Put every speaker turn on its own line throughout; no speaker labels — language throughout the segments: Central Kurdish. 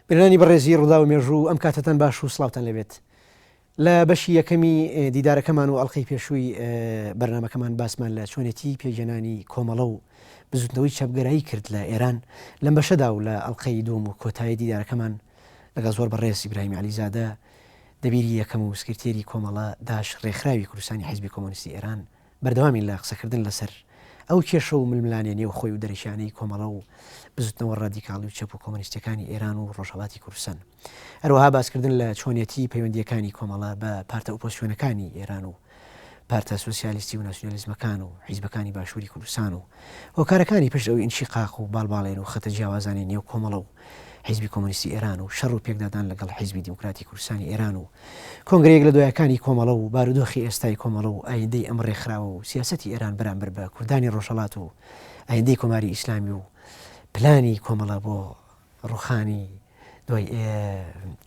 بینەرانی بەڕێزی ڕووداو مێژوو ئەم کاتەتان باش و سڵاوتان لێبێت. لە بەشی یەکەمی دیدارەکەمان و ئەڵقەی پێشووی بەرنامەکەمان باسمان لە چۆنێتی پێکهێنانی کۆمەڵە و بزوتنەوەی چەپگەرایی کرد لە ئێران، لەم بەشەدا و لە ئەڵقەی دووەم و کۆتایی دیدارەکەمان لەگەڵ زۆر بەڕێز ئیبراهیم عەلیزادە دەبیری یەکەم و سکرتێری کۆمەڵە داش ڕێکخراوی کوردستانی حیزبی کۆمۆنیستی ئێران بەردەوامین لە قسەکردن لەسەر ئەو کێشە و ململانێ نێوخۆی و دەرەکیانەی کۆمەڵە و بزوتنەوە ڕادیکاڵی و چەپ و کۆمۆنیستیەکانی ئێران و ڕۆژهەڵاتی کوردستان. هەروەها باسکردن لە چۆنیەتی پەیوەندییەکانی کۆمەڵە بە پارتە ئۆپۆزسیۆنەکانی ئێران و پارتە سۆسیالیستی و ناسیونالیزمەکان و حیزبەکانی باشووری کوردستان و هۆکارەکانی پشت ئەو ئینشیقاق و باڵباڵێن و خەتە جیاوازانەی نێو کۆمەڵە و حیزبی کۆمۆنیستی ئێران و شەڕ و پێکدادان لەگەڵ حیزبی دیموکراتی کوردستانی ئێران و کۆنگرە یەک لە دوایەکانی کۆمەڵە و بارودۆخی ئێستای کۆمەڵە و ئایندەی ئەم ڕێکخراوە و سیاسەتی ئێران بەرامبەر بە کوردانی ڕۆژهەڵات و ئایندەی کۆماری ئیسلامی و پلانی کۆمەڵە بۆ ڕوخانی دوای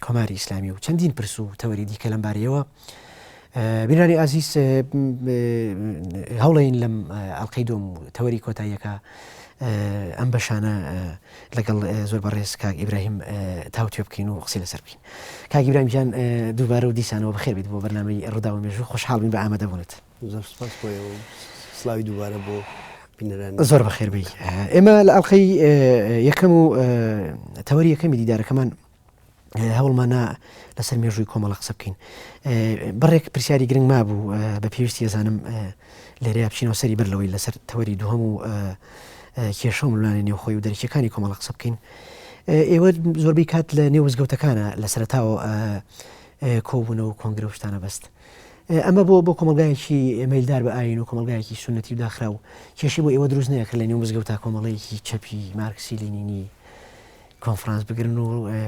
کۆماری ئیسلامی و چەندین پرس و تەوەری دیکە لەم بارەیەوە بینانی ئازیز هەوڵین لەم ئەڵلقەی دۆم و تەوەری کۆتاییەکە ئەم بەشانە لەگەڵ زۆر بەڕێز کاک ئیبراهیم تاوتوێ بکەین و قسەی لەسەر بکەین کاک ئیبراهیم گیان دووبارە و دیسانەوە بەخێر بیت بۆ بەرنامەی ڕووداو و مێژوو خۆشحاڵ بین بە ئامادەبوونت.
زۆر سپاس بۆ ئێوە و سڵاوی دووبارە بۆ بینەرانی.
زۆر بەخێر بێی. ئێمە لە ئەڵقەی یەکەم و تەوەری یەکەمی دیدارەکەمان هەوڵمانە لەسەر مێژووی کۆمەڵە قسە بکەین. بڕێک پرسیاری گرنگ مابوو بە پێویستی ئەزانم لێرەیا بچینەوە سەری بەر لەوەی لەسەر تەوەری دووهەم و کێشە و ململانێ نێوخۆی و دەرەکیەکانی کۆمەڵە قسە بکەین. ئێوە زۆربەی کات لە نێو مزگەوتەکانە لە سەرەتاوە کۆبوونەوە و کۆنگرە و شتانە بەست. ئەمە بۆ بۆ کۆمەڵگایەکی مەیلدار بە ئایین و کۆمەڵگایەکی سوننەتی و داخراو کێشەی بۆ ئێوە دروست نەکرد لە نێو مزگەوتا کۆمەڵەیەکی چەپی مارکسی لینینی کۆنفرانس بگرن و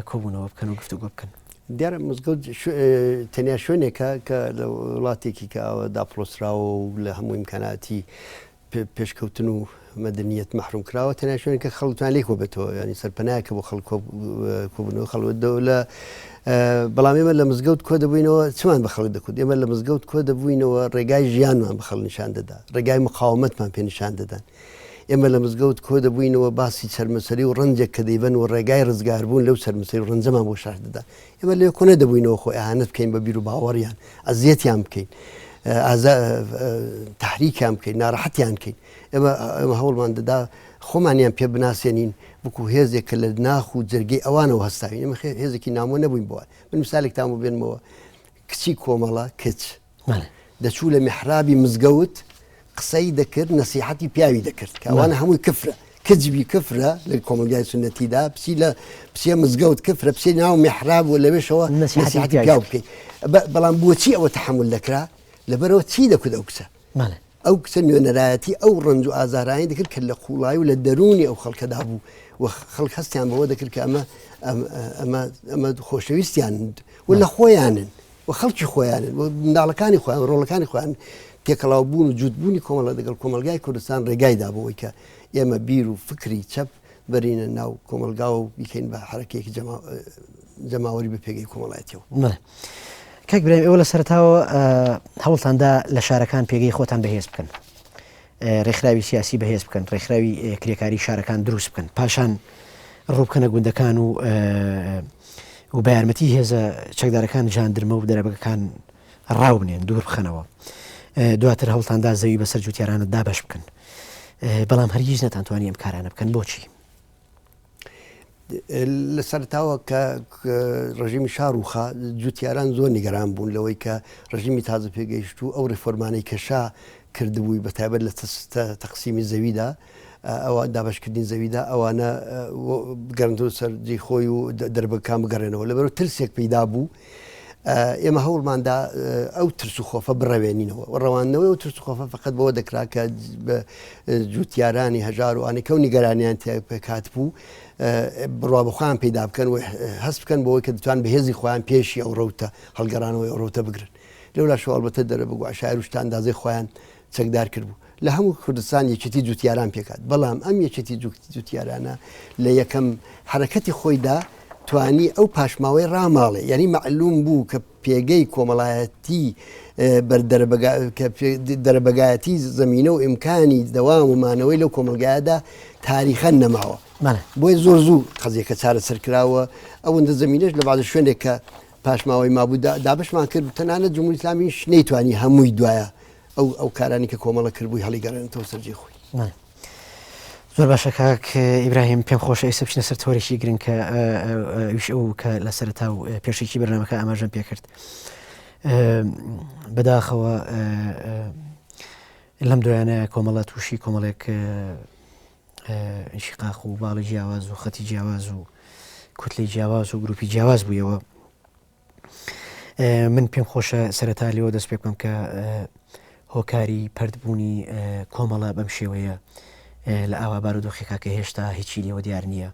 کۆبوونەوە بکەن و گفتوگۆ بکەن؟
دیارە مزگەوت تەنیا شوێنێکە کە لە وڵاتێکی کە ئاوا داپڵۆسراوە و لە هەموو ئیمکاناتی پێشکەوتن و مەدەنیەت مەحروم کراوە تەنیا شوێنێک کە خەڵک توان لێی کۆبێتەوە یانی سەرپەنایەکە بۆ خەڵک کۆبوونەوە خەڵک لە بەڵام ئێمە لە مزگەوت کۆ دەبووینەوە چمان بە خەڵک دەکوت ئێمە لە مزگەوت کۆ دەبووینەوە ڕێگای ژیانمان بە خەڵک نیشان دەدا ڕێگای مقاومەتمان پێ نیشان دەدان ئێمە لە مزگەوت کۆ دەبووینەوە باسی چەرمەسەری و ڕەنجێک کە دەیبەن و ڕێگای ڕزگاربوون لەو چەرمەسەری و ڕەنجەمان بۆ شەرح دەدا. ئێمە لەوێ کۆ نەدەبووینەوە خۆ ئیهانەت بکەین بە بیر و باوەڕیان، ئەزیەتیان بکەین، ئازا تەحریکیان بکەین، ناڕەحەتیان بکەین. ئێمە ئێمە هەوڵمان دەدا خۆمانیان پێ بناسێنین وەکوو هێزێک کە لە ناخ و جەرگەی ئەوانەوە هەستاوین. ئێمە هێزێکی نامۆ نەبووین بۆ ئەوان. من میسالێکتان بۆ بێنمەوە، کچی کۆمەڵە، کچ، دەچوو لە میحرابی مزگەوت قسەی دەکرد نەسیحەتی پیاوی دەکرد کە ئەوانە هەمووی کفرە کچبی کفرە لە کۆمەلگای سنەتیدا بچی لە بچێ مزگەوت کفرە بچێ ناو میحراب و لەوێشەوە نەسیحەتی پیاو بکەیت بەڵام بۆچی ئەوە تەحمل دەکرا لەبەرەوە چی دەکوت ئەو کچە ئەو کچە نوێنەرایەتی ئەو ڕەنج و ئازارانی دەکرد کە لە قوڵایی و لە دەروونی ئەو خەڵکەدا بوو و خەڵک هەستیان بەوە دەکرد کە ئەمە ئەمە ئەمە خۆشەویستیان و لە خۆیانن و خەڵکی خۆیانن و منداڵەکانی خۆیان و ڕۆڵەکانی خۆیان تێکەڵاو بوون و جووت بوونی کۆمەڵە دەگەڵ کۆمەڵگای کوردستان ڕێگای دا بۆ ئەوەی کە ئێمە بیر و فکری چەپ بەرینە ناو کۆمەڵگا و بیکەین بە حەرەکەیەکی جەماوەری بە پێگەی کۆمەڵایەتیەوە.
بەڵێ. کاک برایم ئێوە لە سەرەتاوە هەوڵتان دا لە شارەکان پێگەی خۆتان بەهێز بکەن. ڕێکخراوی سیاسی بەهێز بکەن، ڕێکخراوی کرێکاری شارەکان دروست بکەن، پاشان ڕووبکەنە گوندەکان و و بە یارمەتی هێزە چەکدارەکان ژاندرمە و دەرەبەگەکان ڕاو بنێن، دوور بخەنەوە. دواتر هەوڵتاندا زەوی بەسەر جوتیارانە دابەش بکەن. بەڵام هەرگیز نەتانتوانی ئەم کارانە بکەن. بۆچی؟
لە سەرەتاوە کە ڕژیمی شا ڕووخا، جوتیاران زۆر نیگەران بوون لەوەی کە ڕژیمی تازە پێگەیشتوو ئەو ڕێفۆرمانەی کە شا کردبووی بە تایبەت لە تەقسیمی زەویدا ئەوە دابەشکردنی زەویدا ئەوانە بگەڕێنەوە سەر جێی خۆی و دەربەکان بگەڕێنەوە لەبەرەوە ترسێک پەیدا بوو ئێمە هەوڵماندا ئەو ترس و خۆفە بڕەوێنینەوە و ڕەواندنەوەی ئەو ترس و خۆفە فقط بەوە دەکرا کە جوتیارانی هەژار و ئانەکە و نیگەرانیان پێکات بوو بڕوا بە خۆیان پەیدا بکەن و هەست بکەن بەوەی کە دەتوان بەهێزی خۆیان پێشی ئەو ڕەوتە هەڵگەڕانەوەی ئەو ڕەوتە بگرن لەولاشەوە ئەڵبەتە دەرەبەگ و عەشایر و شتە ئەندازەی خۆیان چەکدار کردبوو. لە هەموو کوردستان یەکێتی جوتیاران پێکهات، بەڵام ئەم یەکێتی جوتیارانە لە یەکەم حەرەکەتی خۆیدا توانی ئەو پاشماوەی ڕاماڵێ، یانی مەعلوم بوو کە پێگەی کۆمەڵایەتی بەر دەرەبەگایەتی زەمینە و ئیمکانی دەوام و مانەوەی لەو کۆمەڵگایەدا تاریخەن نەماوە. بۆیە زۆر زوو قەزیەکە چارەسەر کراوە، ئەوەندە زەمینەش لە بەعزە شوێنێک کە پاشماوەی مابوو دابەشمان کرد، تەنانەت جمهوری ئیسلامیش نەیتوانی هەمووی دوایە ئەو ئەو کارانی کە کۆمەڵە کردبووی هەڵیگەڕێنێتەوە سەر جێی خۆی.
زۆر باشە کاک ئیبراهیم پێم خۆشە ئێستا بچینە سەر تەوەرێکی گرنگ کە ئەویش ئەو کە لە سەرەتا و پێشێکی بەرنامەکە ئاماژەم پێکرد بەداخەوە لەم دوایانە کۆمەڵە تووشی کۆمەڵێک انشقاق و باڵی جیاواز و خەتی جیاواز و کوتلی جیاواز و گروپی جیاواز بوویەوە من پێم خۆشە سەرەتا لێوە دەست پێ بکەم کە هۆکاری پەرتبوونی کۆمەڵە بەم شێوەیە لە ئاوا بارودۆخێکا کە هێشتا هیچی لێوە دیار نییە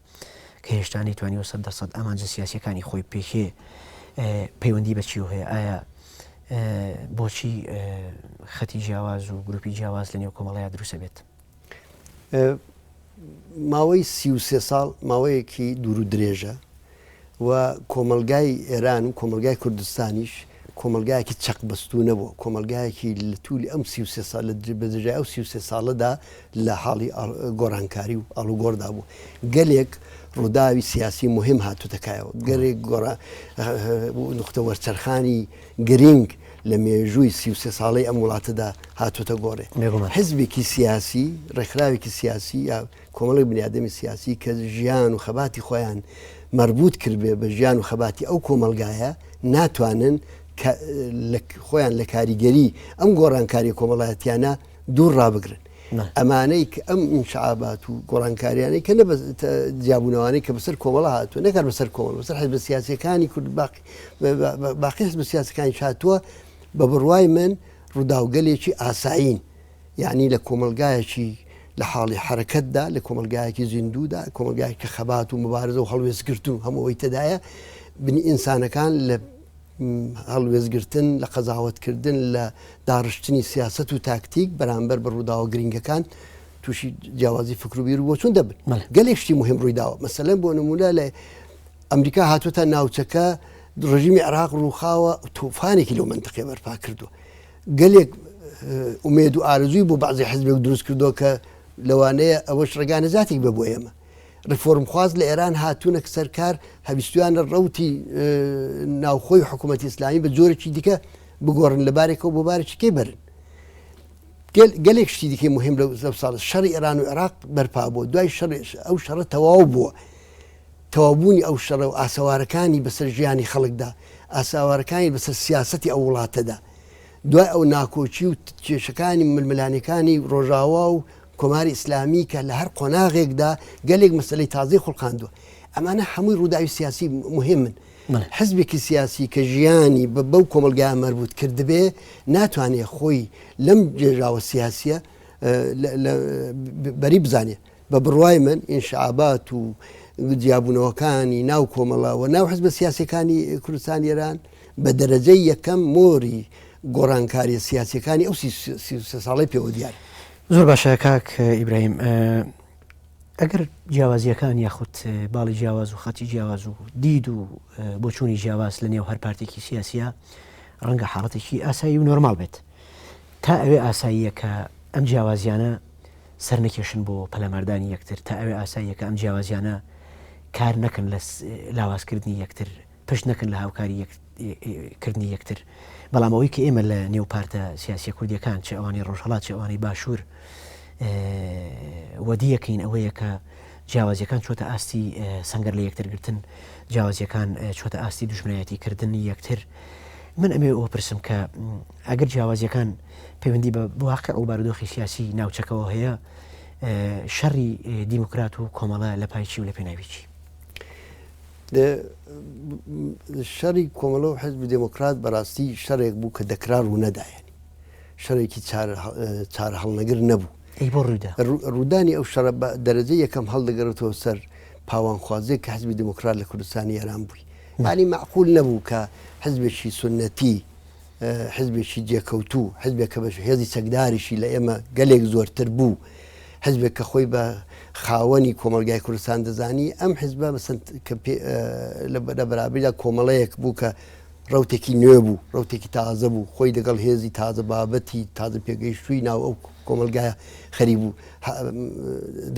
کە هێشتا نەیتوانیوە 100% ئامانجە سیاسیەکانی خۆی پێکێ پەیوەندی بە چیەوە هەیە ئایا بۆچی خەتی جیاواز و گروپی جیاواز لە نێو کۆمەڵەیە دروستە بێت؟
ماوەی 33 ساڵ ماوەیەکی دوور و درێژە و کۆمەڵگای ئێران و کۆمەڵگای کوردستانیش کۆمەڵگایەکی چەقبەستوو نەبووە، کۆمەڵگایەکی لە توولی ئەم 33 ساڵ لە بە درێژای ئەو 33 ساڵەدا لە حاڵی گۆڕانکاری و ئاڵوگۆڕدا بوو. گەلێک ڕووداوی سیاسی موهیم هاتووتە کایەوە، گەلێک گۆڕا نوختە وەرچەرخانی گرینگ لە مێژووی 33 ساڵەی ئەم وڵاتەدا هاتووتە گۆڕێ. حیزبێکی سیاسی، ڕێکخراوێکی سیاسی یا کۆمەڵێک بنیادەمی سیاسی کە ژیان و خەباتی خۆیان مەربوت کردبێ بە ژیان و خەباتی ئەو کۆمەڵگایە ناتوانن خۆیان لە کاریگەری ئەم گۆڕانکاریە کۆمەڵایەتیانە دوور ڕابگرن. ئەمانەی کە ئەم ئینشعابات و گۆڕانکاریانەی کە نە جیابوونەوانەی کە بەسەر کۆمەڵە هاتووە نەکار بەسەر کۆمەڵ بەسەر حزبە سیاسیەکانی کورد باقی باقی حزبە سیاسەکانی هاتووە بە بڕوای من ڕووداوگەلێکی ئاسایین یەعنی لە کۆمەڵگایەکی لە حاڵی حەرەکەتدا، لە کۆمەڵگایەکی زیندوودا، کۆمەڵگایەک کە خەبات و موبارزە و هەڵوێستگرتن و هەموو ئەوەی تێدایە، بنی ئینسانەکان لە هەڵوێستگرتن، لە قەزاوەتکردن، لە داڕشتنی سیاسەت و تاکتیک بەرامبەر بە ڕووداوە گرینگەکان تووشی جیاوازی فکر و بیر و بۆچوون دەبن. گەلێک شتی موهیم ڕووی داوە. مەسەلەن بۆ نموونە لە ئەمریکا هاتووەتە ناوچەکە، ڕژیمی عێراق ڕووخاوە، تۆفانێکی لەو مەنتقەیە بەرپا کردووە. گەلێک ئومێد و ئارەزووی بۆ بەعزی حزبێک دروست کردووە کە لەوانەیە ئەوەش ڕێگا نەجاتێک بێ بۆ ئێمە. ڕیفۆرمخواز لە ئێران هاتوونە سەر کار هەویستویانە ڕەوتی ناوخۆی حکوومەتی ئیسلامی بە جۆرێکی دیکە بگۆڕن لە بارێکەوە بۆ بارێکی کەی بەرن. گەلێک شتی دیکەی مهم لەو ساڵ شەڕی ئێران و عێراق بەرپا بووە دوای شەڕ ئەو شەڕە تەواو بووە. تەواوبوونی ئەو شەڕە و ئاسەوارەکانی بەسەر ژیانی خەڵکدا، ئاساوارەکانی بەسەر سیاسەتی ئەو وڵاتەدا، دوای ئەو ناکۆکی و کێشەکانی ململانێکانی ڕۆژاوا و کۆماری ئیسلامی کە لە هەر قۆناغێکدا گەلێک مەسەلەی تازەی خوڵقاندووە. ئەمانە هەمووی ڕووداوی سیاسی موهیمن. حزبێکی سیاسی کە ژیانی بە بەو کۆمەڵگایە مەربووت کردبێ ناتوانێ خۆی لەم گێژاوە سیاسییە بەری بزانێ. بە بڕوای من ئینشعابات و جیابوونەوەکانی ناو کۆمەڵە و ناو حزبە سیاسیەکانی کوردستان ئێران بە دەرەجەی یەکەم مۆری گۆڕانکاریە سیاسیەکانی ئەو 33 ساڵەی پێوە دیارە.
زۆر باشە کاک ئیبراهیم ئەگەر جیاوازیەکان یاخود باڵی جیاواز و خەتی جیاواز و دید و بۆچوونی جیاواز لە نێو هەر پارتێکی سیاسیە ڕەنگە حاڵەتێکی ئاسایی و نۆرماڵ بێت تا ئەوێ ئاساییە کە ئەم جیاوازیانە سەر نەکێشن بۆ پەلاماردانی یەکتر، تا ئەوێ ئاساییە کە ئەم جیاوازیانە کار نەکەن لە لاوازکردنی یەکتر، پشت نەکەن لە هاوکاری کردنی یەکتر. بەڵام ئەوەی کە ئێمە لە نێو پارتە سیاسیە کوردیەکان، چ ئەوانەی ڕۆژهەڵات چ ئەوانەی باشوور وەدیەکەین ئەوەیە کە جیاوازیەکان چۆتە ئاستی سەنگەر لە یەکتر گرتن، جیاوازیەکان چۆتە ئاستی دوژمنایەتی کردنی یەکتر. من ئەمەوێ ئەوە پرسم کە ئەگەر جیاوازیەکان پەیوەندی بە واقع و بارودۆخی سیاسی ناوچەکەوە هەیە، شەڕی دیموکرات و کۆمەڵە لە پای چی و لە پێناوی چی؟
شەڕی کۆمەڵە و حزبی دێموکرات بەڕاستی شەڕێک بوو کە دەکرا ڕوونەدایەنی شەڕێکی چارە هەڵنەگر نەبوو.
ئەی بۆ ڕوویدا؟
ڕوودانی ئەو شەڕە بە دەرەجەی یەکەم هەڵدەگەڕێتەوە سەر پاوانخوازییەک کە حزبی دێموکرات لە کوردستانی ئێران بووی. یانی مەعقول نەبوو کە حزبێکی سوننەتی حزبێکی جێکەوتوو، حزبێک کە بە هێزی چەکداریشی لە ئێمە گەلێک زۆرتر بوو، حزبێک کە خۆی بە خاوەنی کۆمەڵگای کوردستان دەزانی، ئەم حزبە کە لە بەرابەریدا کۆمەڵەیەک بوو کە ڕەوتێکی نوێ بوو، ڕەوتێکی تازە بوو، خۆی لەگەڵ هێزی تازە بابەتی تازە پێگەیشتووی ناو ئەو کۆمەڵگایە خەریک بوو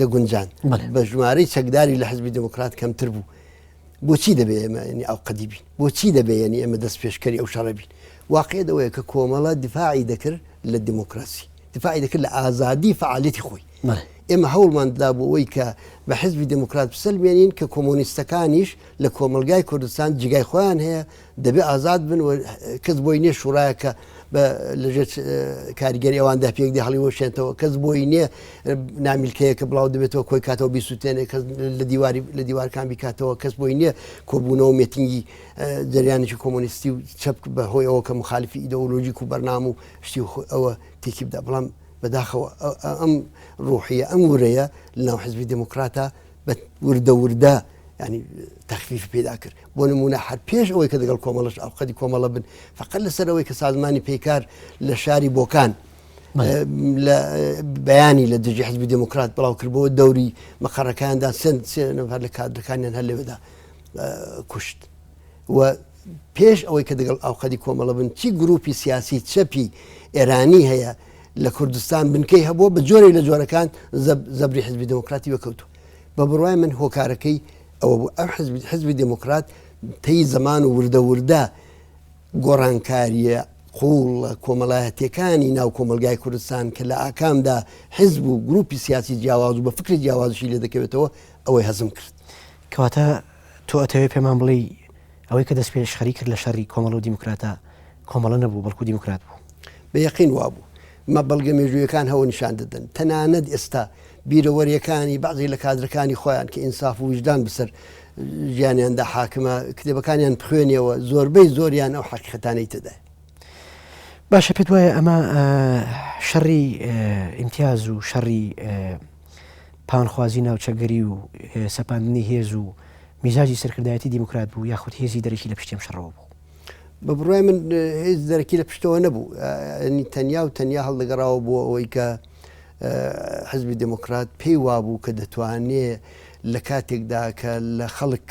دەگونجان بە ژمارەی چەکداری لە حزبی دموکرات کەمتر بوو. بۆچی دەبێ ئێمە ینی ئاوقەدی بین؟ بۆچی دەبێ ینی ئێمە دەست پێشکەری ئەو شەڕە بین؟ واقعیت ئەوەیە کە کۆمەڵە دیفاعی دەکرد لە دیموکراسی، دیفاعی دەکرد لە ئازادی فەعالیەتی خۆی. ئێمە هەوڵمان دەدا بۆ ئەوەی کە بە حزبی دێموکرات بسەلمێنین کە کۆمۆنیستەکانیش لە کۆمەڵگای کوردستان جیگای خۆیان هەیە، دەبێ ئازاد بن و کەس بۆی نییە شوڕایەک کە بە لەژێر کاریگەری ئەواندا پێک دێ هەڵیوەشێنتەوە، کەس بۆی نییە نامیلکەیەک کە بڵاو دەبێتەوە کۆی کاتەوە بیسووتێنێ، کەس لە دیواری لە دیوارکان بیکاتەوە، کەس بۆی نییە کۆبوونەوە مێتینگی جەریانێکی کۆمۆنیستی و چەپ بە هۆی ئەوە کە مخالفی ئیدەئۆلۆژیک و بەرنامە و شتی ئەوە تێکی بدا. بەڵام بەداخەوە ئەم ڕوحیە ئەم ورەیە لەناو حزبی دێموکراتا بە وردە وردە ینی تەخفیف پێدا کرد بۆ نمونە هەر پێش ئەوەی کە دەگەڵ کۆمەڵش ئەوقەدی کۆمەڵە بن فقط لەسەر ئەوەی کە سازمانی پێکار لە شاری بۆکان لە بەیانی لە دژی حزبی دێموکرات بڵاو کردبەوە دەوری مەقەڕەکاندا سند سێ نەفەر لە کادرەکانیان هەر لەوێدا کوشت و پێش ئەوەی کە دەگەڵ ئاوقەدی کۆمەڵە بن چی گروپی سیاسی چەپی ئێرانی هەیە لە کوردستان بنکەی هەبووە بە جۆرێک لە جۆرەکان زەبری حزبی دێموکراتی وەکەوتووە. بە بڕوای من هۆکارەکەی ئەوە بوو ئەم حزبی حزبی دێموکرات تەی زەمان و وردە وردە گۆڕانکارییە قووڵە کۆمەڵایەتیەکانی ناو کۆمەڵگای کوردستان کە لە ئاکامدا حزب و گروپی سیاسی جیاواز و بە فکری جیاوازشی لێ دەکەوێتەوە ئەوەی هەزم کرد.
کەواتە تۆ ئەتەوێ پێمان بڵێی ئەوەی کە دەستپێشخەری کرد لە شەڕی کۆمەڵە و دیموکراتا کۆمەڵە نەبوو بەڵکو دیموکرات بوو؟
بە یەقین وابوو. مە بەڵگە مێژوویەکان هەوە نیشان دەدەن. تەنانەت ئێستا بیرەوەریەکانی بەعزێک لە کادرەکانی خۆیان کە ئینساف و ویژدان بەسەر ژیانیاندا حاکمە کتێبەکانیان بخوێنیەوە زۆربەی زۆریان ئەو حەقیقەتانەی تێدایە.
باشە پێت وایە ئەمە شەڕی ئیمتیاز و شەڕی پانخوازی ناوچەگەری و سەپاندنی هێز و میزاجی سەرکردایەتی دیموکرات بوو یاخود هێزی دەرەکی لە پشتی ئەم شەڕەوە بوو؟
بە بڕوای من هێز دەرەکی لە پشتەوە نەبوو تەنیا و تەنیا هەڵدەگەڕاوە بۆ ئەوەی کە حزبی دێموکرات پێی وابوو کە دەتوانێ لە کاتێکدا کە لە خەڵک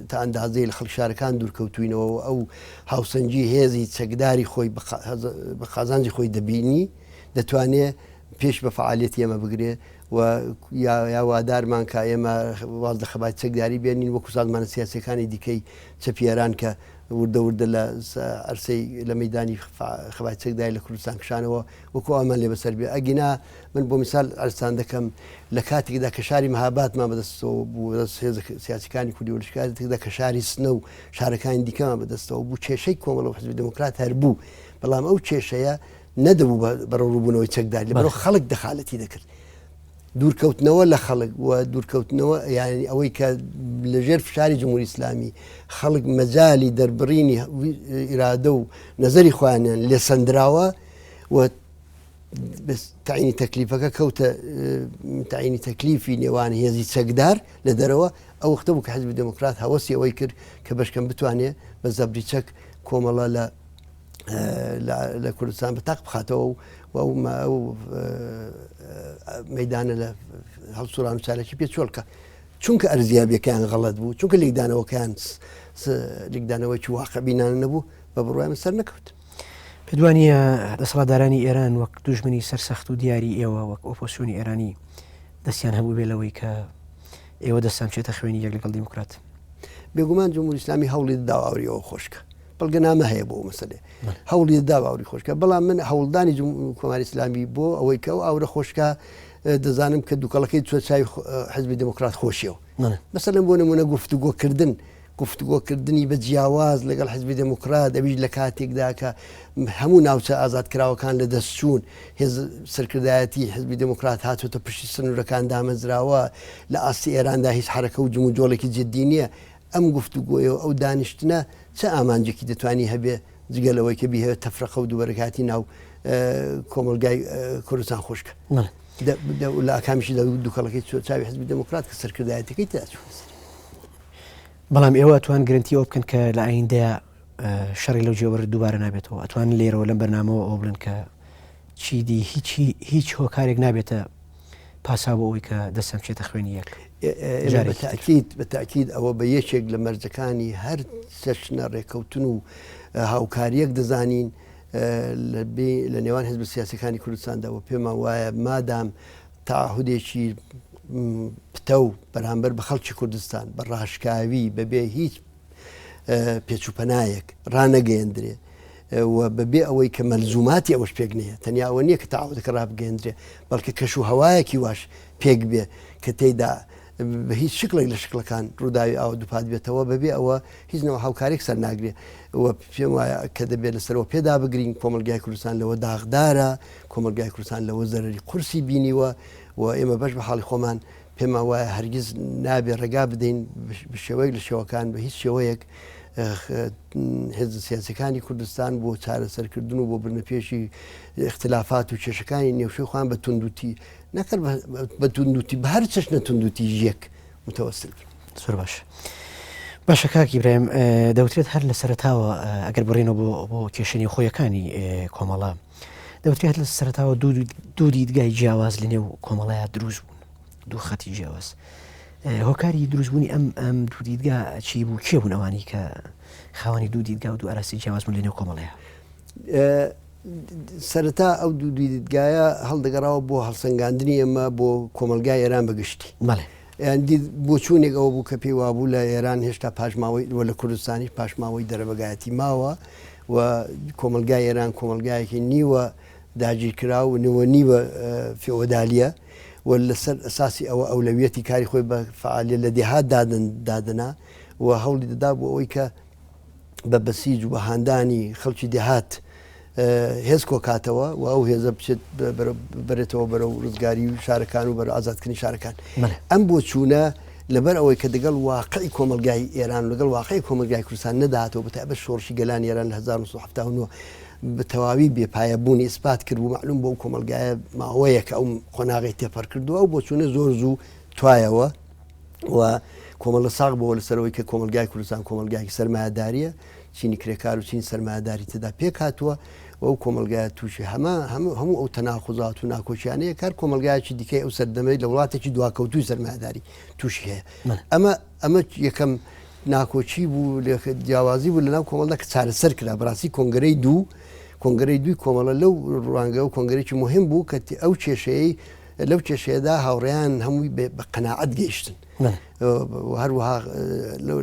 تا ئەندازەی لە خەڵک شارەکان دوورکەوتوینەوە و ئەو هاوسەنگی هێزی چەکداری خۆی بە قازانجی خۆی دەبینی دەتوانێ پێش بە فەعالیەتی ئێمە بگرێ و یا وادارمان کا ئێمە واز لە خەباتی چەکداری بێنین وەکو سازمانە سیاسیەکانی دیکەی چەپی ئێران کە وردە وردە لە عەرسەی لە مەیدانی خەباتی چەکداری لە کوردستان کشانەوە وەکو ئەومان لێ بەسەر بێ ئەگینا من بۆ میسال عەرزتان دەکەم لە کاتێکدا کە شاری مهابادمان بەدەستەوە بوو بەدەست هێزە سیاسیەکانی کوردی و لە کاتێکدا کە شاری سنە و شارەکانی دیکەمان بەدەستەوە بوو کێشەی کۆمەڵە و حزبی دێموکرات هەر بوو بەڵام ئەو کێشەیە نەدەبوو بە بەرەوڕووبوونەوەی چەکداری لەبەرئەوە خەڵک دەخالەتی دەکرد. دوورکەوتنەوە لە خەڵک و دوورکەوتنەوە یانی ئەوەی کە لەژێر فشاری جمهوری ئیسلامی خەڵک مەجالی دەربڕینی ئیرادە و نەزەری خۆیانیان لێسەندراوە و تعینی تەکلیفەکە کەوتە تعینی تەکلیفی نێوان هێزی چەکدار لە دەرەوە ئەو وەختە بوو کە حزبی دێموکرات هەوەسی ئەوەی کرد کە بەشکەم بتوانێ بە زەبری چەک کۆمەڵە لە لە کوردستان بە تاق بخاتەوە و ئەو مەدانە لە هەڵسووران و چالکی پێ چۆلکە چونکە ئەرزیابیەکەیان غەڵت بوو چونکە لێکدانەوەکەیان لێکدانەوەی واقعبینانە نەبوو بە بڕوای من سەر نەکەوت.
پێت وانییە دەسەڵاتدارانی ئێران وەک دوژمنی سەرسەخت و دیاری ئێوە وەک ئۆپۆسیۆنی ئێرانی دەستیان هەبووبێ لەوەی کە ئێوە دەستان بچێتە خوێنی یەک لەگەڵ دیموکرات؟
بێگومان جمهوری ئیسلامی هەوڵی داوە ئاوری ئەوە خۆشکە بەڵگەنامە هەیە بۆ ئەو مەسەلەیە هەوڵی دا ئاوری خۆشکە بەڵام من هەوڵدانی کۆماری ئیسلامی بۆ ئەوەی کە ئەو ئاورە خۆشکە دەزانم کە دووکەڵەکەی چوە چای حزبی دموکرات خۆشیەوە مەسەلەن بۆ نمونە گفتوگۆکردن گفتوگۆکردنی بە جیاواز لەگەڵ حزبی دموکرات ئەویش لە کاتێکدا کە هەموو ناوچە ئازادکراوەکان لە دەستچوون هێز سەرکردایەتی حزبی دموکرات هاتوتە پشتی سنوورەکان دامەزراوە لە ئاستی ئێراندا هیچ حرەکە و جموجۆڵێکی جددی نییە ئەم گفتوگۆیە و ئەو دانیشتنە چ ئامانجێکی دەتوانی هەبێ جگە لەوەی کە بیهەوێت تەفرەقە و دووبەرەکاتی ناو کۆمەڵگای کوردستان خۆش کە لە ئاکامیشی لە دووکەڵەکەی چوە چاوی حزبی دێموکرات کە سەرکردایەتەکەی تیا چووە سەر.
بەڵام ئێوە ئەتوان گرنتی ئەوە بکەن کە لە ئایندەیا شەڕی لەو جێوەرە دووبارە نابێتەوە ئەتوان لێرەوە لەم بەرنامەوە ئەوە بڵێن کە چیدی هیچی هیچ هۆکارێک نابێتە پاساو بۆ ئەوەی کە دەستیان بچێتە خوێنی یەک.
ئێمە بە تەئکید بە تەئکید ئەوە بە یەکێک لە مەرجەکانی هەر چەشنە ڕێککەوتن و هاوکارییەک دەزانین. لە نێوان حزب سیاسەکانی کوردستاندا و پێمان وایە مادام تەعەهودێکی پتەو بەرامبەر بە خەڵکی کوردستان بە ڕاشکاوی بەبێ هیچ پێچوپەنایەک ڕانەگەیەندرێ و بەبێ ئەوەی کە مەلزوماتی ئەوەش پێک نەیە تەنیا ئەوە نییە کە تەعەهودەکە ڕابگەیەندرێ بەڵکە کەش و هەوایەکی واش پێک بێ کە تێیدا بە هیچ شکڵێک لە شکڵەکان ڕووداوی ئاوە دووپات بێتەوە بەبێ ئەوە هیچ نەوە هاوکارێک سەر ناگرێ و پێم وایە کە دەبێت لەسەرەوە پێدا بگرین کۆمەلگای کوردستان لەوە داغدارە کۆمەلگای کوردستان لەوە زەرری قورسی بینیوە و ئێمە بەش بە حاڵی خۆمان پێمان وایە هەرگیز نابێ ڕێگا بدەین بە شێوەیەک لە شێوەکان بە هیچ شێوەیەک هێزە سیاسەکانی کوردستان بۆ چارەسەرکردن و بۆ بردنەپێشی ئیختلافات و کێشەکانی نێوشەی خۆیان بە توندوتی نەکرد بە توندوتی بە هەر چەشنە توندوتیژیەک متوسل بن.
زۆر باش. باشە کاک ئیبراهیم دەوترێت هەر لە سەرەتاوە ئەگەر بڕینەوە بۆ بۆ کێشە نێوخۆیەکانی کۆمەڵە دەوترێت لە سەرەتاوە دوو دیدگای جیاواز لە نێو کۆمەڵەیە دروست بوون دوو خەتی جیاواز هۆکاری دروستبوونی ئەم ئەم دوو دیدگا چی بوو کێ بوون ئەوانی کە خاوەنی دوو دیدگا و دوو ئاراسی جیاواز بوون لە نێو کۆمەڵەیە؟
سەرەتا ئەو دوو دیدگایە هەڵدەگەڕاوە بۆ هەڵسەنگاندنی ئێمە بۆ کۆمەڵگای ئێران بە گشتی.
بەڵێ.
یان دید بۆچوونێک ئەوە بوو کە پێی وابوو لە ئێران هێشتا پاشماوەی و لە کوردستانیش پاشماوەی دەرەبەگایەتی ماوە و کۆمەڵگای ئێران کۆمەڵگایەکی نیوە داگیرکراو و نیوە نیوە فێئۆدالییە و لەسەر ئەساسی ئەوە ئەولەویەتی کاری خۆی بە فەعالیەت لە دێهات دادەنا و هەوڵی دەدا بۆ ئەوەی کە بە بەسیج و بە هاندانی خەڵکی دێهات هێز کۆکاتەوە و ئەو هێزە بچێت بەرێتەوە بەرەو ڕزگاری و شارەکان و بەرەو ئازادکردنی شارەکان. ئەم بۆچوونە لەبەر ئەوەی کە دەگەڵ واقعی کۆمەڵگای ئێران و لەگەڵ واقعی کۆمەڵگای کوردستان نەدەهاتەوە، بەتایبەت شۆڕشی گەلانی ئێران لە 1979 بە تەواوی بێ پایە بوونی ئیسپات کرد و مەعلووم بۆ ئەو کۆمەڵگایە ماوەیەکە ئەو قۆناغەی تێپەڕ کردووە، ئەو بۆچوونە زۆر زوو توایەوە و کۆمەڵە ساغ بۆوە لەسەر ئەوەی کە کۆمەڵگای کوردستان کۆمەڵگایەکی سەرمایەدارییە، چینی کرێکار و چینی سەرمایەداری تێدا پێکهاتووە و ئەو کۆمەڵگایە تووشی هەمە هەموو ئەو تەناقوزات و ناکۆکیانەیە کار کۆمەڵگایەکی دیکەی ئەو سەردەمەی لە وڵاتێکی دواکەوتووی سەرمایەداری تووشی هەیە. ئەمە ئەمە یەکەم ناکۆکی بوو جیاوازی بوو لەناو کۆمەڵدا کە چارەسەر کرا. بەڕاستی کۆنگرەی دوو کۆنگرەی دووی کۆمەڵە لەو ڕوانگە و کۆنگرێکی مهم بوو کە ئەو کێشەیەی لەو کێشەیەدا هاوڕێیان هەمووی بە قەناعەت گەیشتن. و هەروەها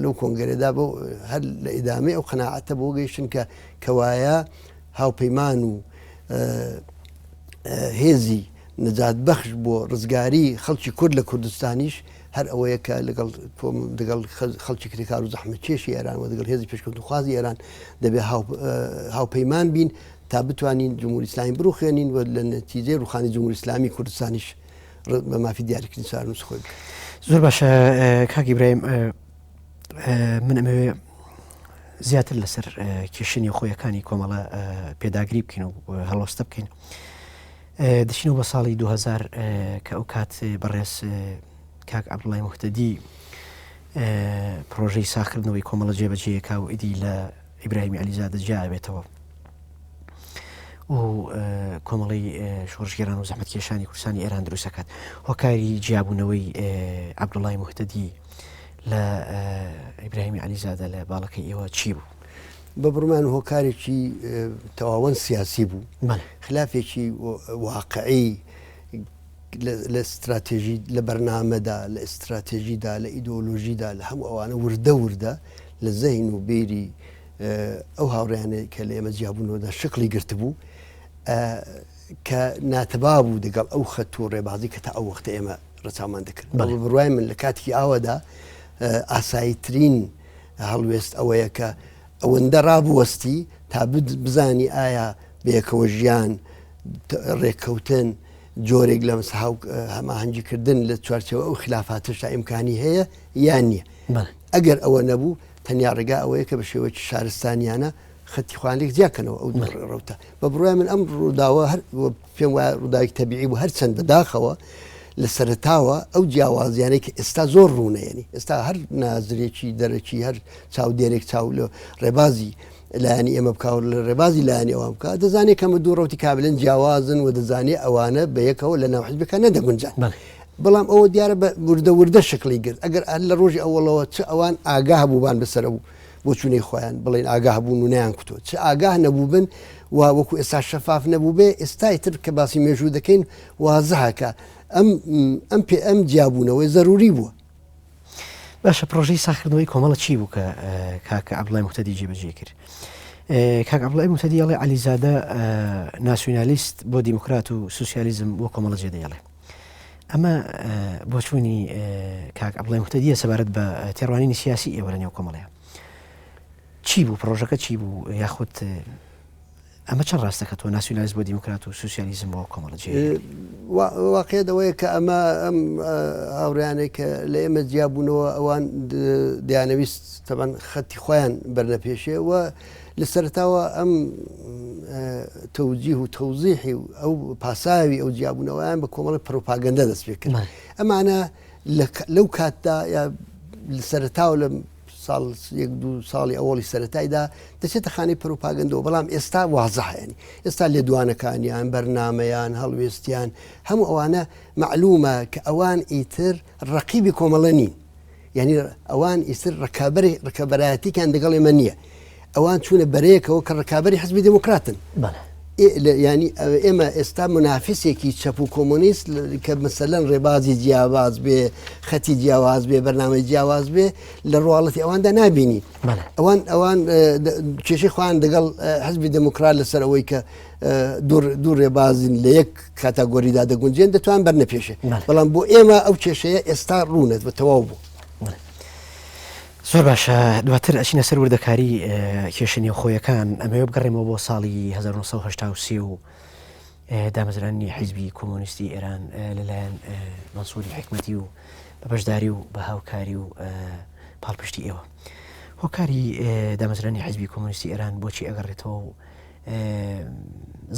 لەو کۆنگرەدا بۆ هەر لە ئیدامەی ئەو قەناعەتە بۆ گەیشتن کە کەوایە هاوپەیمان و هێزی نەجات بەخش بۆ ڕزگاری خەڵکی کورد لە کوردستانیش هەر ئەوەیە کە لەگەڵ لەگەڵ خەڵکی کرێکار و زەحمەتکێشی ئێران و لەگەڵ هێزی پێشکەوتوخوازی ئێران دەبێ هاوپەیمان بین تا بتوانین جمهوری ئیسلامی بڕوخێنین و لە نەتیجەی ڕوخانی جمهوری ئیسلامی کوردستانیش بە مافی دیاریکردنی چارەنووسی خۆی بکات.
زۆر باشە کاک ئیبراهیم من ئەمەوێ زیاتر لەسەر کێشە نێوخۆیەکانی کۆمەڵە پێداگری بکەین و هەڵۆستە بکەین دەچینەوە بە ساڵی 2000 کە ئەو کات بەڕێز کاک عەبدوڵای موهتەدی پرۆژەی ساخکردنەوەی کۆمەڵە جێبەجێیەکە و ئیدی لە ئیبراهیمی عەلیزادە جیا ئەبێتەوە و کۆمەڵی شۆڕشگێران و زەحمەتکێشانی کوردستانی ئێران دروست دەکات. هۆکاری جیابوونەوەی عەبدوڵای موهتەدی لە ئیبراهیمی عەلیزادە لە باڵەکەی ئێوە چی بوو؟
بە بڕمان هۆکارێکی تەواوەن سیاسی بوو. خلافێکی واقعی لە ستراتێژی لە بەرنامەدا لە ئیستراتێژیدا لە ئیدۆلۆژیدا لە هەموو ئەوانە وردە وردە لە زەین و بیری ئەو هاوڕێیانەی کە لە ئێمە جیابوونەوەدا شکڵی گرتبوو کە ناتەبا بوو دەگەڵ ئەو خەت و ڕێبازی کە تا ئەو وەختە ئێمە ڕەچاومان دەکرد. بەڵێ بڕوای من لە کاتێکی ئاوەدا ئاساییترین هەڵوێست ئەوەیە کە ئەوەندە ڕابوەستی تا بزانی ئایا بەیەکەوە ژیان ڕێککەوتن جۆرێک لە هەماهەنگیکردن لە چوارچێوە ئەو خلافاتەشدا ئیمکانی هەیە یان نییە. ئەگەر ئەوە نەبوو تەنیا ڕێگا ئەوەیە کە بە شێوەیەکی شارستانیانە خەتی خۆیان لێک جیا کەنەوە ئەو ڕەوتە. بە بڕوای من ئەم ڕووداوە هەر پێم وایە ڕووداوێکی تەبیعی بوو هەرچەند بەداخەوە لە سەرەتاوە ئەو جیاوازیانەی کە ئێستا زۆر ڕوونە یەنی ئێستا هەر نازرێکی دەرەکی هەر چاودێرێک چاو لە ڕێبازی لایەنی ئێمە بکا و لە ڕێبازی لایەنی ئەوان بکا دەزانێت کەمە دوو ڕەوتی کاملەن جیاوازن و دەزانێت ئەوانە بە یەکەوە لە ناو حزبەکە نەدەگونجان. بەڵام ئەوە دیارە بە وردە وردە شکڵی گرت ئەگەر لە ڕۆژی ئەوەڵەوە چ ئەوان ئاگا هەبووبان بەسەر ئەو بۆچوونەی خۆیان بڵێن ئاگاه بوون و نەیان کوتووە چ ئاگاه نەبووبن و وەکو ئێستا شەفاف نەبووبێ ئێستای تر کە باسی مێژوو دەکەین وازحە کە ئەم ئەم پێ ئەم جیابوونەوەی زەروری بووە.
باشە پڕۆژەی ساخکردنەوەی کۆمەڵە چی بوو کە کاک عەبدوڵای موهتەدی جێبەجێی کرد؟ کاک عەبدوڵای موهتەدی ئەڵێ عەلیزادە ناسیونالیست بۆ دیموکرات و سوسیالیزم بۆ کۆمەڵە جێدەهێڵێ. ئەمە بۆچوونی کاک عەبدوڵای موهتەدیە سەبارەت بە تێڕوانینی سیاسی ئێوە لە نێو کۆمەڵەیە. چی بوو پڕۆژەکە چی بوو یاخود ئەمە چەند ڕاستە کە تۆ ناسیونالیزم بۆ دیموکرات و سوسیالیزم بۆ کۆمەڵە جێ
واقعیت ئەوەیە کە ئەمە ئەم هاوڕێیانەی کە لە ئێمە جیابوونەوە ئەوان دەیانەویست تەبەن خەتی خۆیان بەرنە پێشێ و لە سەرتاوە ئەم تەوجیه و تەوزیحی و ئەو پاساوی ئەو جیابوونەوەیان بە کۆمەڵی پرۆپاگەندە دەست پێ کرد ئەمانە لەو کاتدا یا لە سەرتاوە لە ساڵ یەک دوو ساڵی ئەوەڵی سەرەتایدا دەچێتە خانەی پروپاگەندەوە بەڵام ئێستا وازحە ینی ئێستا لێدوانەکانیان بەرنامەیان هەڵوێستیان هەموو ئەوانە مەعلومە کە ئەوان ئیتر ڕقیبی کۆمەڵە نین یعنی ئەوان ئیتر ڕکابەری ڕکەبەرایەتیکان دەگەڵ ئێمە نییە ئەوان چوونە بەرەیەکەوە کە ڕکابەری حزبی دێموکراتن. یانی ئێمە ئێستا منافسێکی چەپ و کۆمۆنیست کە مەسەلەن ڕێبازی جیاواز بێ خەتی جیاواز بێ بەرنامەی جیاواز بێ لە ڕواڵەتی ئەواندا نابینی ئەوان ئەوان کێشەی خۆیان دەگەڵ حزبی دێموکرات لەسەر ئەوەی کە دوو ڕێبازین لە یەک کاتاگۆریدا دەگونجێن دەتوان بەرنە پێشێ بەڵام بۆ ئێمە ئەو کێشەیە ئێستا ڕوونەت بە تەواو بوو.
زۆر باشە دواتر ئەچینە سەر وردەکاری کێشە نێوخۆیەکان ئەمەوێ بگەڕێمەوە بۆ ساڵی 1983 و دامەزرانی حیزبی کۆمۆنیستی ئێران لەلایەن مەنسووری حکمەتی و بە بەشداری و بە هاوکاری و پاڵپشتی ئێوە هۆکاری دامەزرانی حیزبی کۆمۆنیستی ئێران بۆچی ئەگەڕێتەوە و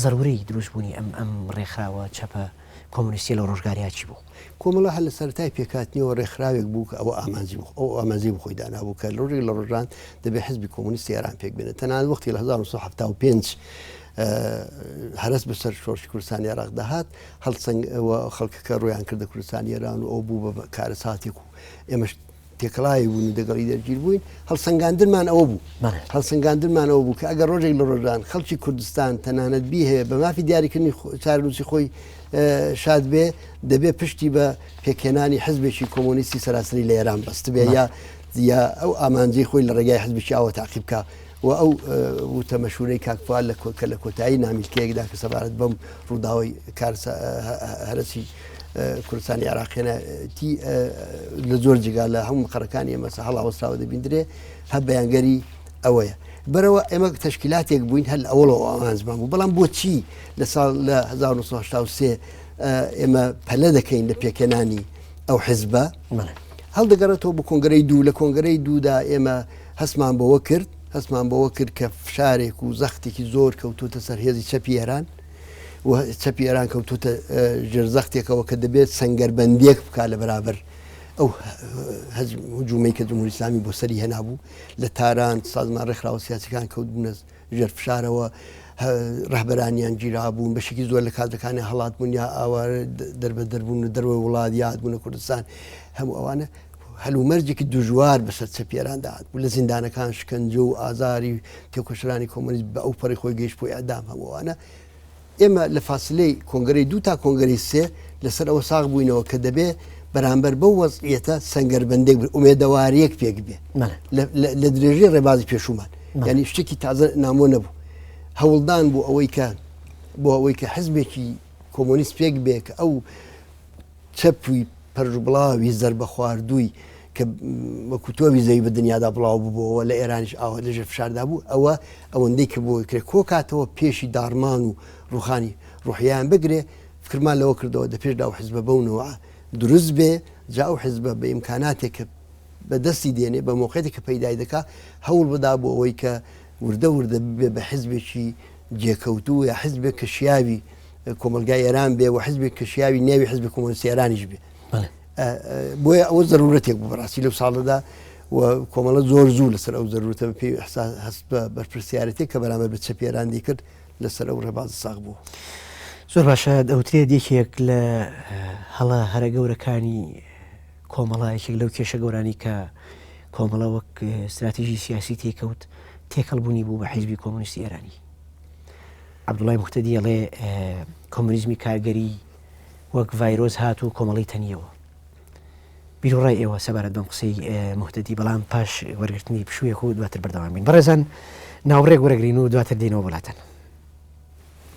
زەروری دروستبوونی ئەم ئەم ڕێکخراوە چەپە کۆمۆنیستیە لە ڕۆژگاریا چی بوو؟
کۆمەڵە هەر لە سەرەتای پێکهاتنیەوە ڕێکخراوێک بوو کە ئەوە ئامانجی بوو، ئەو ئامانجەی بۆ خۆی دانابوو کە ڕۆژێک لە ڕۆژان دەبێ حزبی کۆمۆنیستی ئێران پێک بێنێت. تەنانەت وەختی لە 1975 هەرەس بەسەر شۆڕشی کوردستانی عێراق دەهات، هەڵسەنگ و خەڵکەکە ڕوویان کردە کوردستانی ئێران و ئەو بوو بە کارەساتێک و ئێمەش تێکەڵاوی بوون و دەگەڵی دەرگیر بووین، هەڵسەنگاندنمان ئەوە بوو. هەڵسەنگاندنمان ئەوە بوو کە ئەگەر ڕۆژێک لە ڕۆژان خەڵکی کوردستان تەنانەت بیهەوێ بە مافی دیاریکردنی چارەنووسی خۆی شاد بێ، دەبێ پشتی بە پێکهێنانی حزبێکی کۆمۆنیستی سەراسەری لە ئێران بەستبێ یا یا ئەو ئامانجەی خۆی لە ڕێگای حزبێکی ئاوە تاقی بکا و ئەو وتە مەشهوورەی کاک فوئاد لە کە لە کۆتایی نامیلکەیەکدا کە سەبارەت بەم ڕووداوەی کارسە هەرەسی کوردستانی عێراق هێنایەتی لە زۆر جێگا لە هەموو مقەڕەکانی ئێمە هەڵاوەسراوە دەبیندرێ هەر بەیانگەری ئەوەیە بەرەوە ئێمە تەشکیلاتێک بووین هەر لە ئەوڵەوە ئامانجمان بوو بەڵام بۆچی لە ساڵ لە 1970 ئێمە پەلە دەکەین لە پێکهێنانی ئەو حزبە هەڵدەگەڕێتەوە بۆ کۆنگرەی دوو لە کۆنگرەی دوودا ئێمە هەستمان بەوە کرد هەستمان بەوە کرد کە فشارێک و زەختێکی زۆر کەوتوتە سەر هێزی چەپی ئێران و چەپی ئێران کەوتوتە ژێر زەختێکەوە کە دەبێت سەنگەربەندیەک بکات لە بەرابەر ئەو هجوومەی کە جمهوری ئیسلامی بۆ سەری هێنابوو لە تاران سازمان ڕێکخراوە سیاسەکان کەوتبوونە ژێر فشارەوە ڕەهبەرانیان گیرابوون بەشێکی زۆر لە کادرەکانیان هەڵاتبوون یا ئاوارە دەربەدەر بوون و دەرەوەی وڵات یا هاتبوونە کوردستان هەموو ئەوانە هەلومەرجێکی دژوار بەسەر چەپی ئێراندا هاتبوو لە زیندانەکان شکەنجە و ئازاری تێکۆشەرانی کۆمۆنیست بە ئەو پەڕی خۆی گەیشت بۆ ئیعدام هەموو ئەوانە ئێمە لە فاسلەی کۆنگرەی دوو تا کۆنگرەی سێ لەسەر ئەوە ساغ بووینەوە کە دەبێ بەرامبەر بەو وەزعیەتە سەنگەربەندێک بێ ئومێدەواریەک پێک بێ لە درێژەی ڕێبازی پێشوومان یعنی شتێکی تازە نامۆ نەبوو هەوڵدان بۆ ئەوەی کە بۆ ئەوەی کە حزبێکی کۆمۆنیست پێک بێ کە ئەو چەپی پەرژوبڵاوی زەربەخواردووی کە وەکو تۆوی زەوی بە دنیادا بڵاو ببووەوە لە ئێرانیش ئاوا لەژێر فشاردا بوو ئەوە ئەوەندەی کە بۆ کرێ کۆکاتەوە پێشی داڕمان و ڕوخانی ڕوحیان بگرێ فکرمان لەوە کردەوە دە پێشدا ئەو حزبە بەو نەوعە دروست بێ جا ئەو حزبە بە ئیمکاناتێک کە بە دەستی دێنێ بە مۆقعێتی کە پەیدای دەکا هەوڵ بدا بۆ ئەوەی کە وردە وردە ببێ بە حزبێکی جێکەوتوو یا حزبێک کە شیاوی کۆمەڵگای ئێران بێ و حزبێک کە شیاوی نێوی حزبی کۆمۆنیستی ئێرانیش بێ. بۆیە ئەوە زەرورەتێک بوو بەڕاستی لەو ساڵەدا و کۆمەڵە زۆر زوو لەسەر ئەو زەرورەتە بە پێی ئیحساس هەست بە بەرپرسیارەتێک کە بەرامبەر بە چەپی ئێران دەیکرد لەسەر ئەو ڕێبازە ساغ بوو.
زۆر باشە دەوترێت یەکێک لە هەڵە هەرە گەورەکانی کۆمەڵە یەکێک لەو کێشە گەورانی کە کۆمەڵە وەک ستراتیژی سیاسی تێکەوت، تێکەڵ بوونی بوو بە حیزبی کۆمۆنیستی ئێرانی. عەبدوڵای موهتەدی ئەڵێ کۆمۆنیزمی کارگەری وەک ڤایرۆس هات و کۆمەڵەی تەنیەوە. بیروڕای ئێوە سەبارەت بەم قسەی موهتەدی بەڵام پاش وەرگرتنی پشوویەک و دواتر بەردەوام بین. بەڕێزان ناوبڕێک وەرەگرین و دواتر دێینەوە بۆ لاتان.